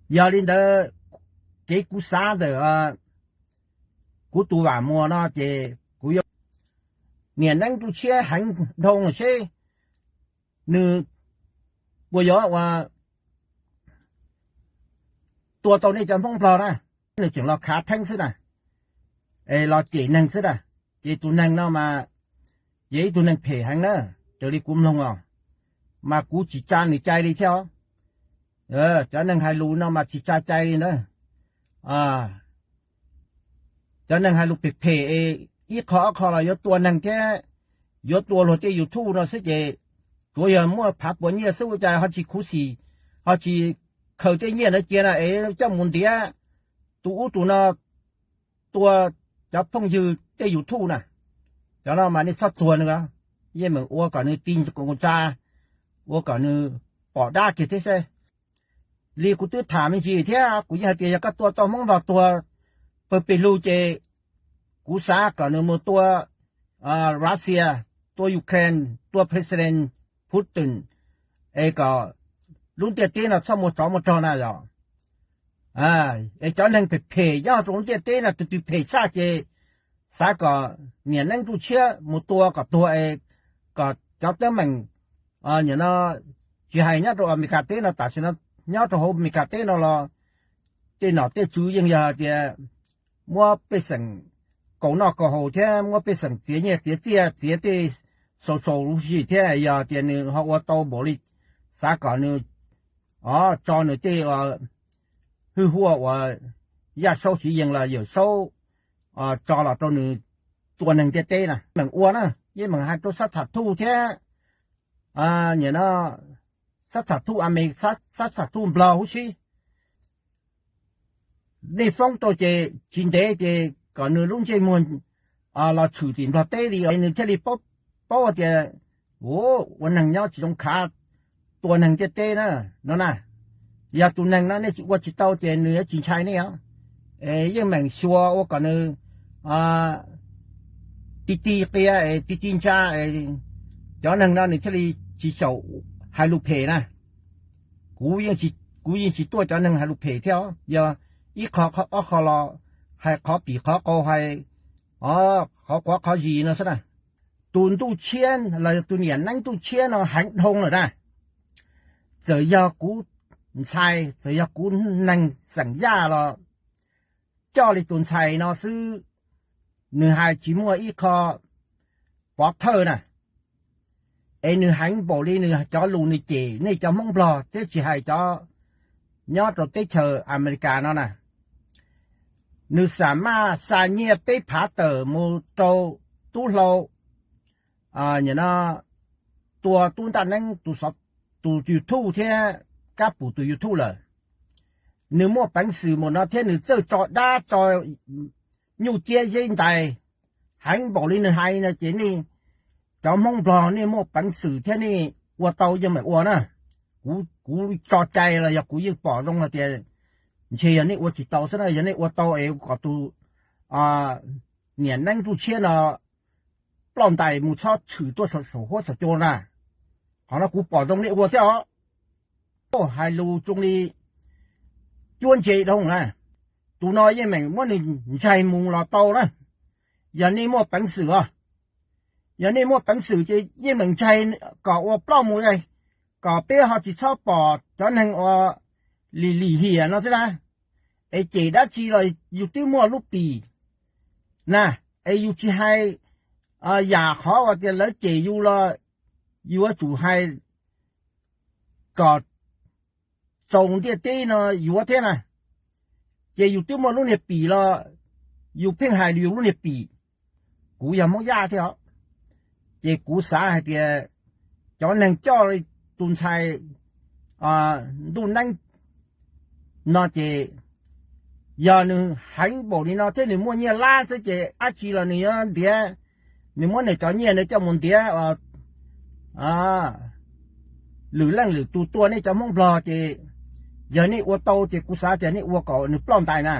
Yog li ntawd, kev kuv xav ntawm kuv tus vam muas no ces kuv yuav niam neeb ntuj tshiab heev dhau seb nws puas yuav ua tua tau nej cov Hmoob Nplog na. Nws tseem los khav theeb xwb na, es los cem neeg xwb na. Ces tus neeg no mas yog ib tug neeg phem heev na, raws li kuv mloog os, mas kuv tsis tsa nws cai li thiab os. Cov neeg hais lus no mas tsis tsa cai li na. Cov neeg hais lus phem phem es ib qho ob qho los yuav tua neeg thiab yuav tua luag tej YouTube no xwb ces tsuas yog muaj phav puas nyiaj xwb ua cas ho tsis khuv xim, ho tsis khaws tej nyiaj ntawd cia na es coj mus ntiav tus ub tus no, tua cov phooj ywg tej YouTube na. Cov no mas nej txhob txuag nws, yeej meem ua kom nws ti nkaus ntsa, ua kom nws pom dab kiag thiab seb. Li kuv twb tham me ntsis thiab kuv yeej hais tias yog koj tua tau Hmoob Nplog tuag pawg pes lug ces kuv xav kom nws mus tua Russia, tua Ukraine, tua President Putin, es kom lub ntiaj teb no txhob muaj tsov muaj rog na yog. Es cov neeg phem phem nyob rau lub ntiaj teb no tus twg phem tshaj ces xav kom niam neeb ntuj tshiab mus tua kom tuag es kom cov teeb meem, nim no tsis hais nyob rau Amelikas teb no, tam sim no nyob rau hauv Amelikas teb no los tej nom tej tswv yeej yog tias muab pej xeem kaus noj kaus haus thiab muab pej xeem txiav nyiaj txiav txiaj txiav tej xaus xaus lub sim thiab yog tias nws ho ua tau npaum li xav kom nws tso nws tej hwj huaj uas Yaj Saub Siv Yees los Yawm Saub tso los rau nws tua neeg ntiaj teb na. Meem ua na, yeej meem hais rau xab tham thuj thiab, nim no xab tham thuj Ames, xab tham thuj Nplog huv si. Nej foob tau ces tsis ntev ces kom nws lub ntsej muag los tshwm tim Nplog teb li nws thiaj li paub tias ua neeg nyob tsis zoo khav tua neeg ntiaj teb na no na. Yog tus neeg no nej tsis ua tsis tau ces nws yuav tsis ntshai nej os. Yeej meem xyuas ua kom nws ti ti qia es ti ti ntsa, cov neeg no nws thiaj li tsis xyaum hais lus phem na. Kuv yeej tsis tuaj cov neeg hais lus phem thiab os, yog ib qho ob qho los hais qhov pim qhov qau, hais qhov quav qhov zis no xwb na. Tus ntuj tshiab los yog tus niam neeb ntuj tshiab no heev dhau lawm na. Txawm yog kuv ntxhais, txawm yog kuv neeg xeem Yaj los coj li tus ntxhais no xwb, nws hais tsis muaj ib qho pov thawj na. Es nws heev npaum li nws cov lus nws cem nej cov Hmoob Nplog thiab tsis hais cov nyob rau teb chaws Amelikas no na. Nws xam maj xa nyiaj peb phav tawm mus rau tub hlau, nim no tua tub Ntaj Neeb tus YouTube thiab Kab Pum tus YouTube lawm. Nws muaj peev xwm mus no thiab nws txawj tso dab tso nyuj ciab zeb ntais heev npaum li nws hais no ces nej cov Hmoob Nplog nej muaj peev xwm thiab nej ua tau yeej meem ua na. Kuv tso cai los yog kuv yeej pom zoo hais tias ntshe yog nej ua tsis tau xwb na, yog nej ua tau es kom tus niam neeb ntuj tshiab no ploj ntais mus txhob tshwm tuaj saum huab saum cua na. Qhov no kuv pom zoo nej ua thiab os. Hais lus zoo li cuab ntse dhau na. Tus no yeej meem muab nws ntsaig mus los tau na, yog nej muaj peev xwm os. Yog nej muaj peev xwm ces yeej meem ntsaig kom ua ploj mus, kom peb ho tsis txhob pom cov neeg uas lim lim hiam no thiab na. Es cem dab tsi los yus twb muaj lub pim na, es yus tsis hais yam qhov uas tias lawv cem yus los yus yuav tsum hais kom txaus ntiaj teb no yuav thiab na. Ces yus twb muaj lub niag pim los yus pheej hais yus lub niag pim. Kuv yog Hmoob Yaj thiab os, ces kuv xav hais tias cov neeg coj tus ntxhais Ntuj Neeb no ces yog nws heev npaum li no thiab nws muaj nyiaj lab xwb ces dab tsi los nws yuav ntiav, nws muab nws cov nyiaj nws coj mus ntiav lwm leej lwm tus tua nej cov Hmoob Nplog ces yog nej ua tau ces kuv xav tias nej ua kom nws ploj ntais na.